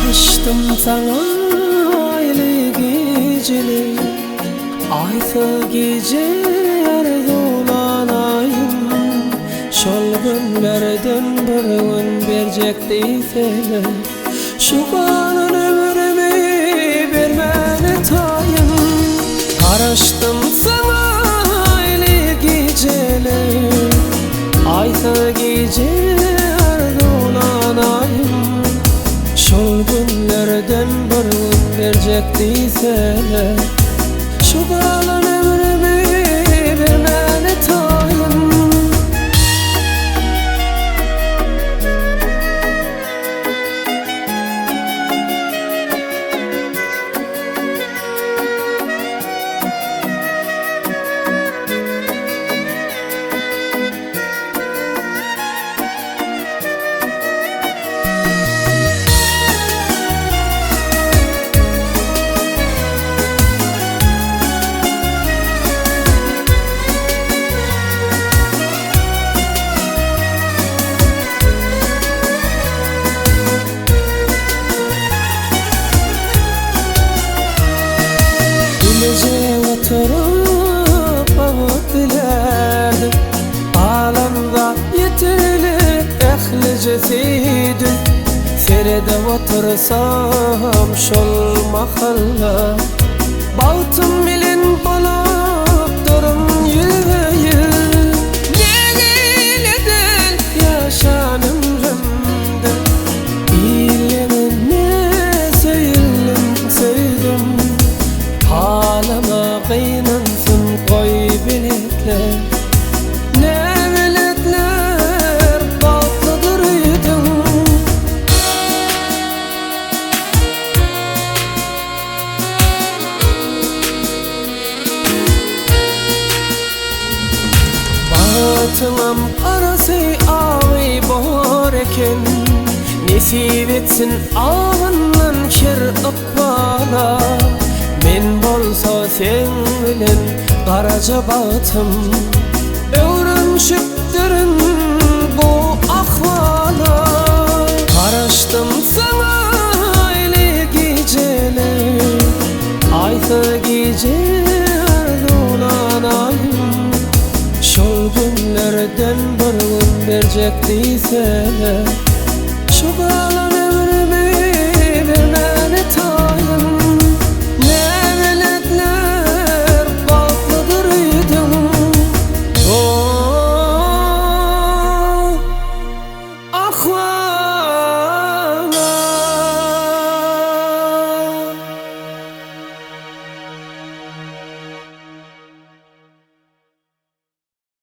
Garaşdym saňa aýly gijeli, Aýsyz gije arzuwlanaýyn. Şol günlerden bir gün berjek diýseler, Şu galan ömrümi bermäne taýyn. Garaşdym saňa aýly gijeli, Aýsyz gije arzuwlanaýyn. Şol günlerden bir gün berjek diýseler, Şu galan ömrümi bermäne taýyn. Bileje oturyp bagt dilärdik, Galan zat ýeterlik ählijesi düz. Seredip otursam şol mahalla, Bagtym bilen bolup durun ýüzbe-ýüz. Nägile däl ýaşan ömrümde, Illeňine söýüldim, söýdüm. Halyma gynansyn goý beletler. Näbeletler bagtlydyr öýdüň. Bagtyňam arasy agy bor eken, Nesip etsin agyndan her ykbala. Men bolsa seň bilen garaja bagtym, Öwrenişipdirin bu ahwala. Garaşdym saňa aýly gijeli, Aýsyz gije arzuwlanaýyn. Şol günlerden bir gün berjek diýseler.